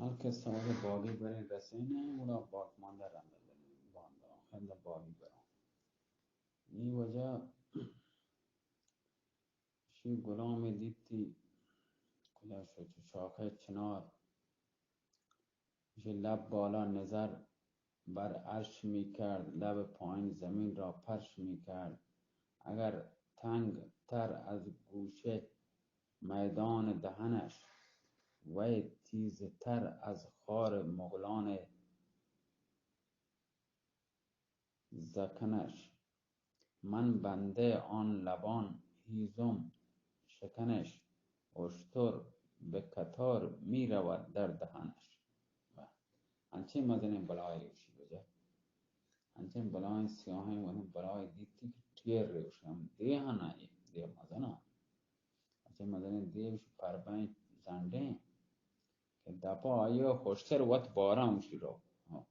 ہر کس وجہ باگی بریں رسینے، گڑا باگ ماندہ رند باندا، خند باگی بروں۔ اے وجہ شی غلامی دیتی، کجا شو چو شاخہ چنار، شی لب بالا نظر بر عرش می‌کرد، لب پایین زمین را پرش می‌کرد. اگر تنگ تر از گوشه میدان دهنش، وی تیزتر از خار مغلان زکنش. من بنده آن لبان هیزم شکنش، اشتر به قطار می‌رود در دهنش. انچیں مزنیں بلائے ایشی وجہ، انچیں بلائیں سیاہیں وہیں بلائے دیتی کہ ٹیر ریوش ہم دیہ نہ اے، دیہ مزناں۔ انچیں مزنیں دیہ ایشی پربیں زنڈیں کہ دپا آئی ء خوشتر وت باراں اوشی رو۔ ہاں۔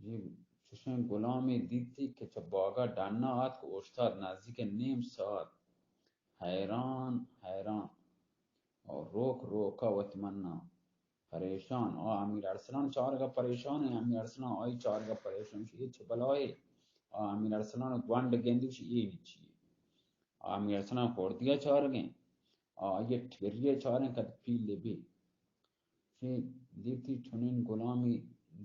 جی، چشیں غلامی دیتی کہ چہ باگا ڈنا آتک، اوشتات نزدیک نیم ساعت۔ حیران، حیران۔ اور روک روکا وت منا پریشان۔ آ امیر ارسلان چارگا پریشان ہے، امیر ارسلان آئی چارگا پریشان شی، اے چہ بلائے۔ آ امیر ارسلان گونڈ گندی شی، اے چی؟ آ امیر ارسلان خوردیا چارگیں۔ آ آئی ٹھریہ چاریں کد پیلے بی۔ چی دیتی چنین غلامی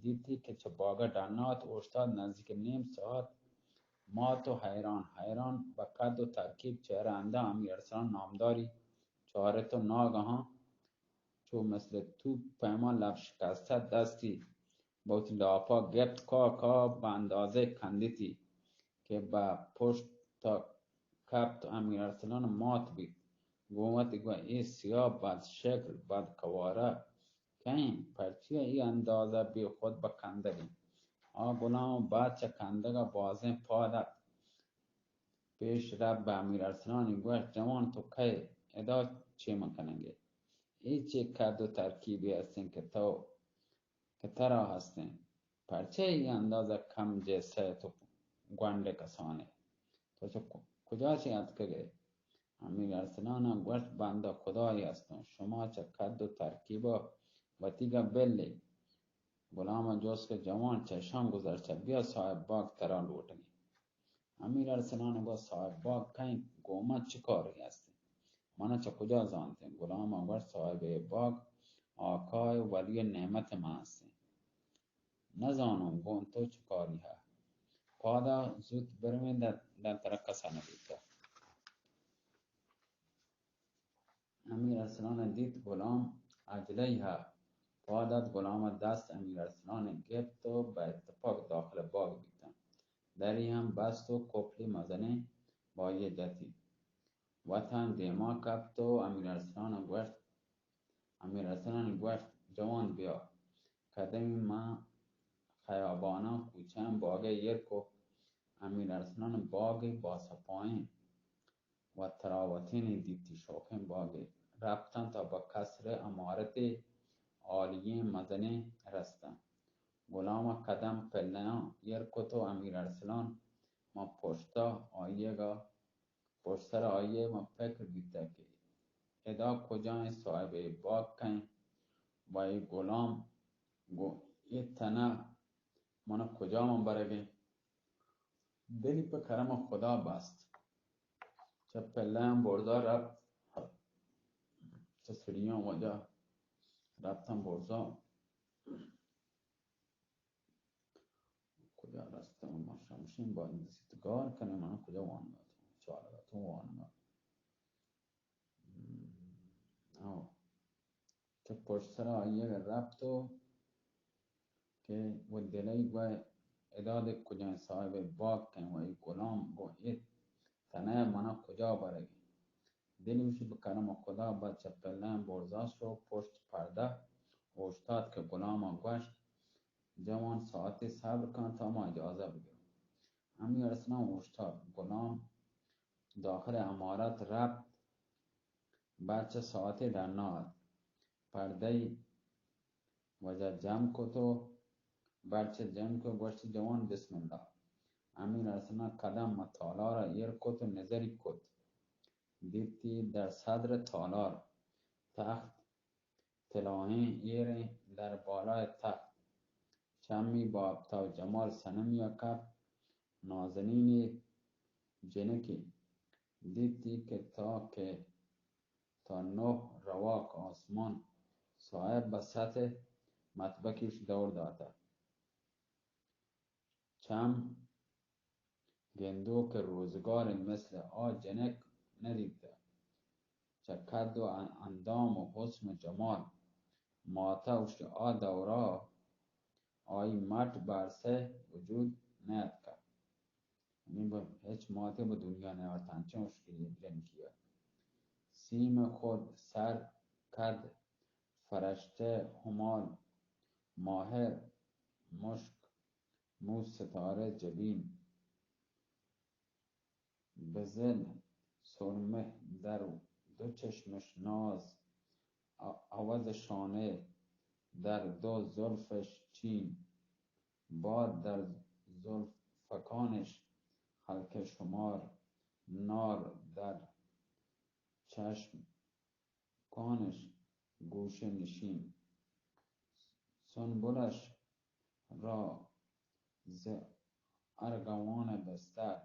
دیتی کہ چہ باگا ڈنات اوشتات نزدیک نیم ساعت۔ مات و حیران، حیران بہ قد و ترکیب چہرہ اندہ امیر ارسلان نامداری چارت و ناگہاں چو مثل توپ پیما لب شکستہ دستی بہ وتی لاپا گپت، کا کا بہ اندازہ کندتی کہ بہ پشت تا کپت، امیر ارسلان مات بیت۔ گوں وتی گو اے سیاہ بد شکل، بد کوارہ کئیں؟ پرچیا اے اندازہ بے خود بہ کندگیں؟ آ غلام بعد چہ کندگا بازیں پاد ات۔ پیش رفت بہ امیر ارسلانی گوشت، جوان تو کئے؟ ادا چے من کنگے؟ اے چے قد و ترکیبے ہستیں کہ تو کہ ترا ہستیں، پرچہ اے اندازہ کم جسہ ات و گونڈ کسانے؟ تو چہ ک-، کجا چہ اتکگئے؟ امیر ارسلان ء گوشت، بندہ خدائے ہستوں، شما چہ قد و ترکیبا وتیگا بلے۔ غلام ء جست کہ جوان چہ شان گزر چہ، بیا صاحب باغ ترا لوٹگیں۔ امیر ارسلان ء گوشت، صاحب باغ کئیں؟ گوں من چہ کارے ہستیں؟ من چہ کجا زانتیں؟ غلام ء گوشت، صاحب باغ آقا ء ولی نعمت من ہستیں۔ نزانوں گوں تو چہ کاری ء؟ پادا زوت برویں، داں، داں ترا کس ء نہ دیتہ۔ امیر ارسلان ء دیت غلام عجلئی ء پاد ات، غلام ء دست امیر ارسلان ء گپت و بہ اتفاق داخل باغ بیتاں۔ دری ہم بست و کپلی مزنیں بائی ء جتی۔ وتاں دیما کپت و امیر ارسلان ء گوشت، امیر ارسلان ء گوشت، جوان بیا، کدمی ما خیاباناں کوچہاں باگ ء ایر کو۔ امیر ارسلان ء باگ ء باسپائیں و تراوتینے دیتی، شوکیں باگے۔ رپتاں تا بہ قصر امارتے عالییں مزنیں رستاں۔ غلام ء قدم پلیاں ایر کت و امیر ارسلان ما پشتا آئیگا، پشت سر آئیے ما فکر بیتہ کہ ادا کجائیں صاحب باگ کئیں و اے غلام گوں اے تنہ من کجام برگیں؟ دلی پہ کرم خدا بست۔ چہ پلیاں برزا رپت، چہ سڑیاں واجہ رپتاں برزا۔ کجا رستم؟ ما شمشین باید سیتگار کنیں، من کجا وانگا تو؟ چارگا تو وانگا۔ ہم، آو۔ چہ پشت سرا آئی اگر رپت و کہ و دلئی گوئے ادا دے کجائیں صاحب باگ کئیں و ای غلام گو ایت تنہ منا کجا برگی؟ دل وشی بہ کرم خدا بہ چہ پلیں برزا شو پشت پردہ اوشتات کہ غلام گوشت، جوان ساعتے صبر کن تا ما اجازہ بگروں۔ ہمی ارسلان اوشتات۔ غلام داخل امارت رپت، بچ ساعتے ڈنا ات۔ پردئی وجہ جم کت و بچ جم کو گوشت، جوان بسم اللہ۔ امیر ارسلان قدم تالار ایر کت و نظری کت۔ دیتی در صدر تالار تخت طلاہیں ایریں در بالائے تخت، چمی با آپتاب جمال صنمیا کپت، نازنینیں جنکے دیتی کہ تا کہ تا نہ رواک آسمان صاحب بہ سطح مطبقیش دور داتہ۔ چم گندوک روزگار مثل آ جنک ندیتہ۔ چہ قد و اندام و حسن و جمال ماتہ اوش آ دورا آئی مٹ برسہ وجود نیاتکہ۔ یعنی بہ ہچ ماتے بہ دنیا نیارتہ، انچیں اشکیں جنکیا۔ سیم خود، سر، قد، فرشتہ، ہمال، ماہر، مشک، مو، ستارہ، جبین، بزل، سرمہ، در دو چشمش ناز، ع-، عوض شانہ، در دو زلفش چین، باد در زلفکانش حلقہ شمار، نار در چشم کانش گوشہ نشین، سنبلش را ز ارغوان بستر،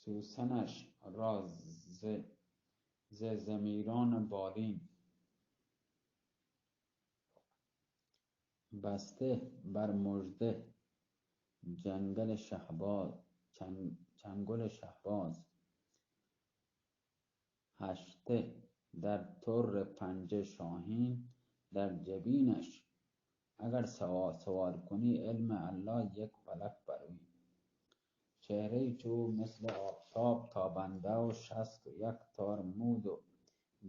سوسنش را ز، ز ضمیران بالین، بسته بر مژده جنگل شهباز، چن-، چنگل شهباز، هشته در طور پنجه شاهین، در جبینش اگر سوا-، سوال کنی، علم الله یک فلک بروی. چهره‌ای چو مثل آفتاب تابنده و شصت و یک تار مود و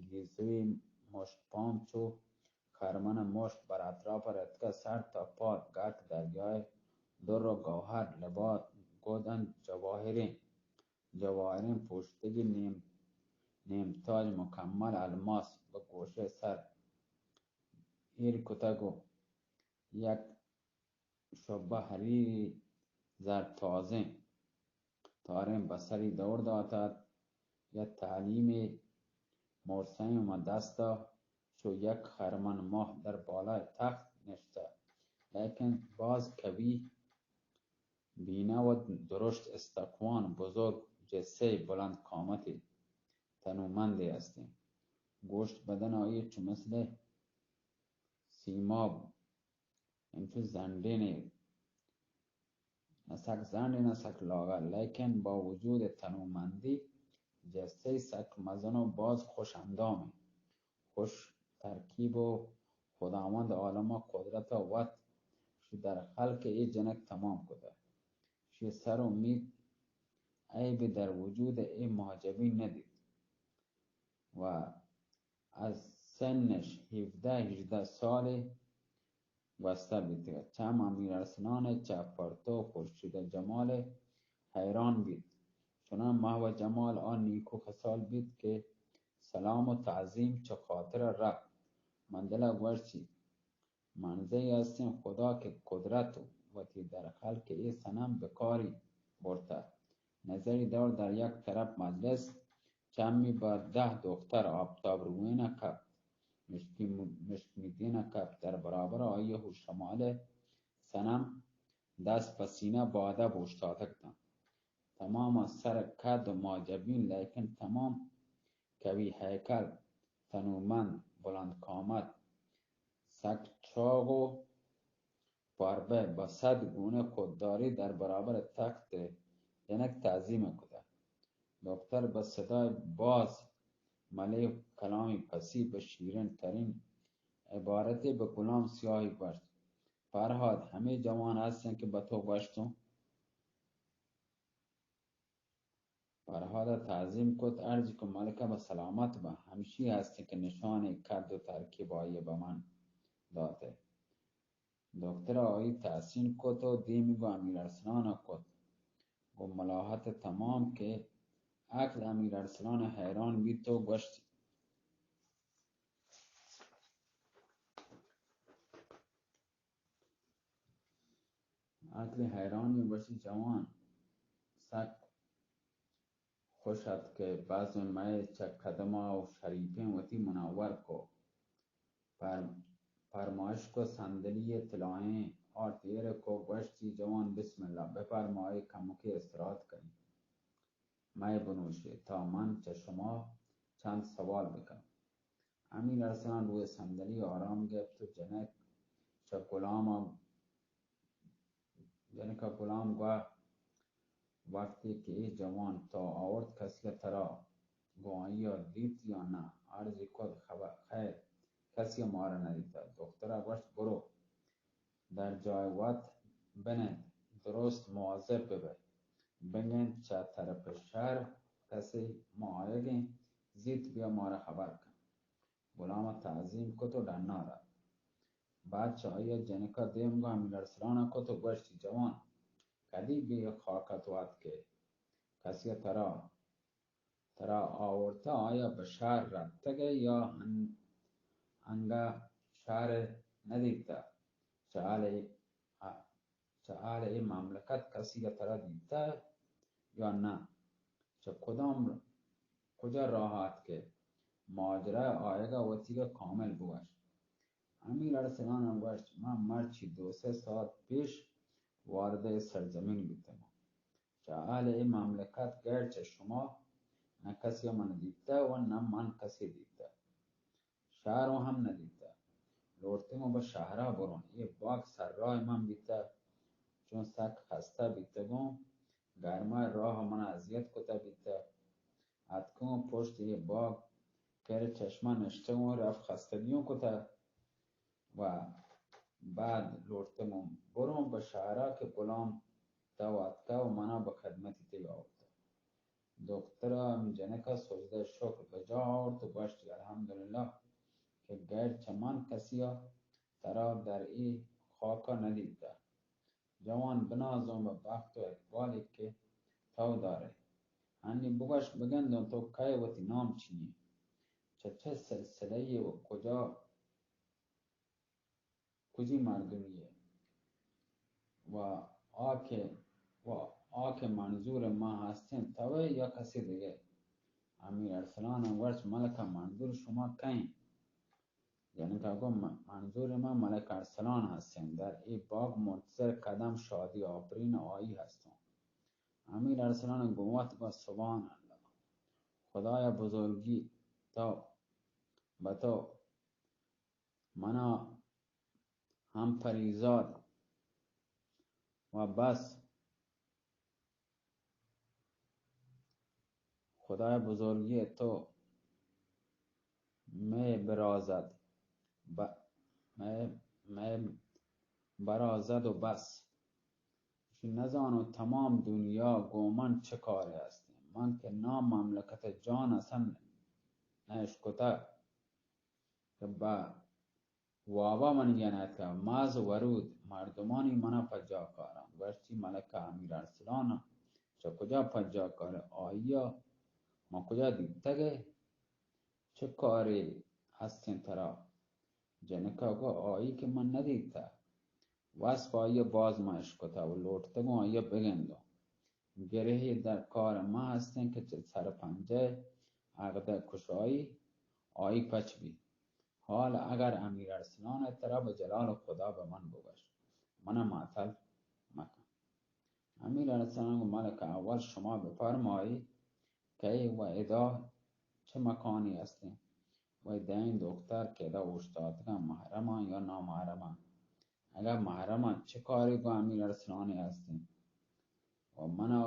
گیسوی مشت پام چو خرمن مشت بر اطراف رتکه، سر تا پا گک دریای در و گوهر، لباس گودن جواهرین، جواهرین پوشتگی، نیم، نیم تاج مکمل الماس به گوشه سر ایر کتگ و یک شبہ حریری زر تازیں تاریں بسری دور داتات، یا تعلیمے مرسیں و دستا چو یک خرمن ماہ در بالای تخت نشتہ، لیکن باز قوی بینہ و درشت، استخوان بزرگ، جثہ بلند قامتی تنومندے استیں۔ گوشت بدن آئی چو مثل سیماب انچو زنڈینے، نہ سک زنڈ نہ سک لاغر، لیکن با وجود تنومندی جثہ سک مزن و باز خوش اندامیں، خوش ترکیب و خداوند عالم قدرت وت شی در خلق اے جنک تمام کتہ۔ شی سر و میت عیب در وجود اے ماجبین ندیت و از سنش ہیوده ہژده سال گوستہ بیتگ ات۔ چم امیر ارسلان ء چہ پرتو خورشید ء جمال ء حیران بیت۔ چنان محو جمال آ نیکو خصال بیت کہ سلام و تعظیم چہ خاطر ء رفت۔ من دل ء گوشتی، منزے استیں خدا کہ قدرت وتی در خلق اے صنم بکاری برتہ۔ نظری دور در یک طرف مجلس، چمی بر دہ دختر آپتاب روین ء کپت، مشکی م-، مشک میدین ء کپت، در برابر آئی ء ہوش شمال ء صنم دست پہ سینہ بادہ بوشتاتگ اتنت۔ تمام سر قد و ماجبین، لیکن تمام قوی ہیکل، تنومند، بلند قامت، سک چاغ و پاربہ بہ صد گونہ خودداری در برابر تخت جنک تعظیم کتہ۔ دختر بہ صدای باز ملیح، کلامی پسیح، بہ شیرین ترین عبارتے بہ گلام سیاہی گوشت، فرہاد، ہمے جوان ہستیں کہ بہ تو گوشتوں؟ فرہاد ء تعظیم کت، عرض کہ ملکہ بہ سلامت بہ، ہمشی ہستیں کہ نشان قد و ترکیب آئی ء بہ من داتہ۔ دکتر ء آئی تحسین کت و دیمی گوں امیر ارسلان ء کت۔ گوں ملاحت تمام کہ عقل امیر ارسلان ء حیران بیت و گوشت، عقل حیرانی، گوشتی، جوان، سک خوش ات کہ بزم مئے چہ قدما و شریفیں وتی منور کو۔ پر-، پرمائش کو صندلی طلائیں آرت ایر کو، گوشتی، جوان، بسم اللہ، بپرمائے، کمکے استراحت کنی۔ مئے بنوشے تا من چہ شما چند سوال بکنم۔ امیر ارسلان روی صندلی آرام گپت و جنک چہ غلام جنک ءَ غلام گوشت، وقتی کہ اے جوان تو آورت، کسی ءَ ترا گوں آئی ءَ دیت یا نہ؟ عرضی کت، خبر خیر، کسی ءَ مارا نہ دیتگ۔ دختر ءَ گوشت، برو در جاہ وت بنند، درست مواظب ببئے، بگند چہ طرف شہر کسے ماں آیگ ایں، زیت بیا مارا خبر کن۔ غلام ءَ تعظیم کت و ڈنا رفت۔ بعد چہ آئی ءَ جنک ءَ دیم گوں امیر ارسلان ءَ کت و گوشتی، جوان، کدی بے خاک ءَ تو اتکئے؟ کسی ءَ ترا، ترا آورتہ، آیا بہ شہر رپتگئے یا ان-، انگہ شہر ندیتہ؟ چہ اہل اے، چہ اہل اے مملکت کسی ءَ ترا دیتہ یا نہ؟ چہ کدام، کجا راہ اتکئے؟ ماجرا ءِ آیگ ءَ وتیگ ءَ کامل بگوش۔ امیر ارسلان ءَ گوشت، من مرچی دو سئے ساعت پیش وارد اے سرزمین بیتگاں۔ چہ اہل اے مملکت غیر چہ شما نہ کسی ءَ من دیتہ و نہ من کسی دیتہ۔ شہر ءَ ہم نہ دیتہ۔ لوٹتگوں بہ شہر ءَ بروں۔ اے باگ سرراہ من بیتہ، چون سک خستہ بیتگوں۔ گرما ءِ راہ ءَ من اذیت کتہ بیتہ۔ اتکگوں پشت اے باگ کر چشمہ نشتگوں، رفت خستگیوں کتہ و بعد لوٹتگوں بروں بہ شہر ءَ کہ غلام تو اتکہ و منا بہ خدمتی تئی آورتہ۔ دختر ءَ ہم جنک ءَ سجدہ شکر بجا آورت و گوشتی، الحمدللہ کہ غیر چہ من کسی ءَ ترا در اے خاک ءَ ندیتہ۔ جوان، بنازوں بہ بخت و اقبالے کہ تو دارئے۔ ہنی بگوش، بگندوں تو کئے، وتی نام چی ایں؟ چہ چہ سلسلہ یے و کجا، کجی مردمی یے؟ و آ کہ، و آ کہ منظور ما ہستیں، توئے یا کسی دگہ؟ امیر ارسلان ءَ گوشت، ملکہ، منظور شما کئے ایں؟ جنک ءَ گوشت، م-، منظور ما ملک ارسلان ہستیں، در اے باگ منتظر کدم شادی آفرین آئی ہستوں۔ امیر ارسلان ءَ گوں وت گوشت، سبحان اللہ، خدایا بزرگی تو، بہ تو منا ہم پریزاد و بس۔ خدای بزرگی تو مئے برازد، ب-، مئے، مئے برازد و بس۔ نزانوں تمام دنیا گوں من چہ کارے ہستیں۔ من کہ نام مملکت جان اصلاً نہ اشکتگ کہ بہ وابا منی جنک ءَ ماز ورود مردمانی منا پجا کاراں۔ گوشتی، ملکہ امیر ارسلان ءَ چہ کجا پجا کارے؟ آئی ءَ ما کجا دیتگ ئے؟ چہ کارے ہستیں ترا؟ جنک ءَ گو، آئی کہ من ندیتہ۔ واسپ آئی ءَ باز ما اشکتہ و لوٹتگوں آئی ءَ بگندوں۔ گرہے در کار ما ہستیں کہ چہ سرپنجہ ءِ عقدہ کشائی آئی پچ بیت۔ حال اگر امیر ارسلان ءَ ترا بہ جلال خدا بہ من بگوش، منا معطل مکن۔ امیر ارسلان گو، ملکہ، اول شما بپرمائی کئے و ادا چہ مکانی ہستیں؟ و دئیں دختر کہ ادا اوشتاتگاں محرماں یا نامحرماں؟ اگاں محرماں، چہ کارے گوں امیر ارسلان ءَ ہستیں؟ و منا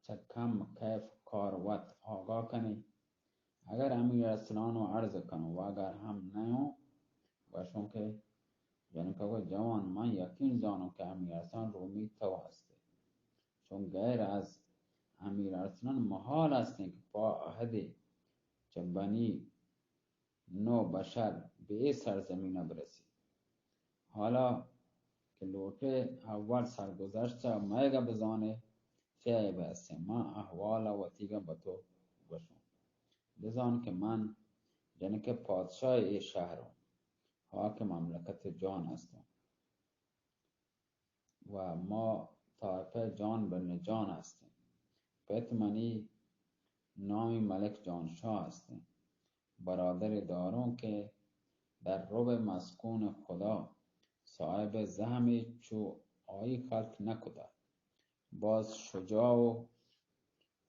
چہ کم کیف کار وت آگاہ کنی۔ اگر امیر ارسلان و عرض کنوں و اگر ہم نیوں، گوشوں کہ جنک ءَ گو، جوان، من یقین زانوں کہ امیر ارسلان رومی تو ہستے، چون غیر از امیر ارسلان محال ہستیں کہ پہ عہدے چہ بنی نو بشر بہ اے سرزمین ءَ برسی۔ حالا کہ لوٹے اول سرگذشت ءَ مئیگ ءَ بزانے چے عیب ہستیں۔ من احوال ءَ وتیگ ءَ بہ تو گوشوں۔ بزان کہ من جنک پادشاہ اے شہر اوں، حاکم مملکت جان ہستوں۔ و ما طائفہ جان بن جان ہستیں۔ پت منی نامی ملک جان شاہ ہستیں۔ برادرے داروں کہ در رب مسکون خدا صاحب زحمے چو آئی خلق نہ کتا۔ باز شجاع و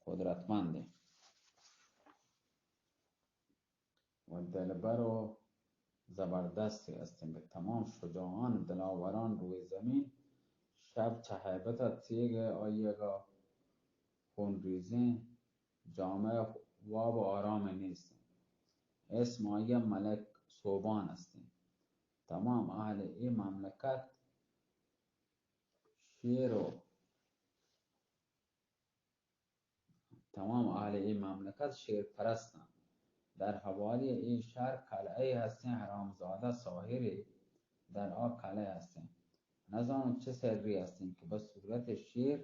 قدرتمندیں و دلبر و زبردستے ہستیں۔ کہ تمام شجاعان دلاوران روی زمین شب چہ ہیبت ء تیگ ء آئی اگا خون ریزیں جامعہ واب و آرام نیست۔ اسم آئی ملک سوبان ہستیں۔ تمام اہل اے مملکت شیر و تمام اہل اے مملکت شیر پرستاں۔ در حوالی اے شہر قلعے ہستیں، حرامزادہ ساحرے در آ قلعے ہستیں۔ نزانوں چہ سری ہستیں کہ بہ صورت شیر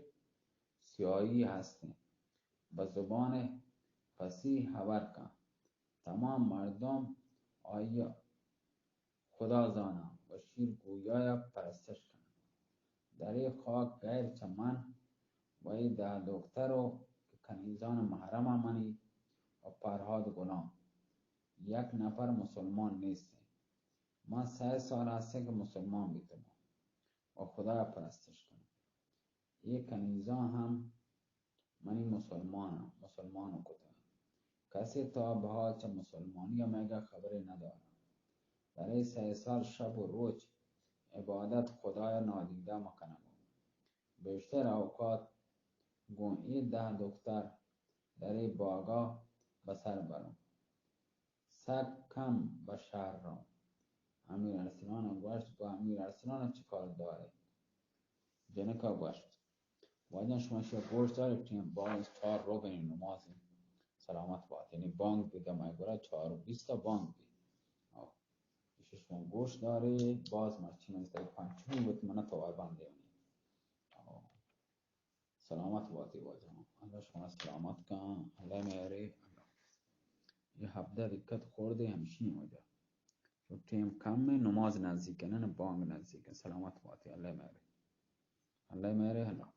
سیاہی ہستیں، بہ زبان پسی حبر کن۔ تمام مردم آئی خدا زاناں و شیر گویایا پرستش کناں۔ در اے خاک غیر چہ من و اے دہ دختر و کہ کنیزان محرم منی و پرہاد غلام، یک نفر مسلمان نیستیں۔ من سئے سال ہستیں کہ مسلمان بیتگوں و خدایا پرستش کناں۔ اے کنیزاں ہم منی مسلماناں، مسلمان کتگ۔ کسے تا بہا چہ مسلمانی ء مئیگا خبرے نداراں۔ در اے سئے سال شب و روچ عبادت خدایا نادیدہ مکنگ۔ بیشتر اوقات گوں اے دہ دختر در اے باگا بسر بروں۔ سک کم بہ شہر رو۔ امیر ارسلان ء گوشت، گوں امیر ارسلان ء چہ کار دارے؟ جنک ء گوشت، واجہ شما شہ گوش دارے، ٹیم باز چار روبیں نماز انت۔ سلامت بات، یعنی بانگ بی دمائی گورا چار و بیست ء بانگ بی۔ آ، ایشی شما گوش دارے، باز مرچی من تئی پنچمی وت من توار بندے ہونی۔ آ، سلامت باتی واجہ، اللہ شما سلامت کن، اللہ مہرے، اللہ۔ یہ ہبدہ دقت خوردے ہمشی واجہ۔ تو ٹیم کم ہے، نماز نزدیک ہے، نہ بانگ نزدیک ہے، سلامت باتی، اللہ مہرے۔ اللہ مہرے، اللہ۔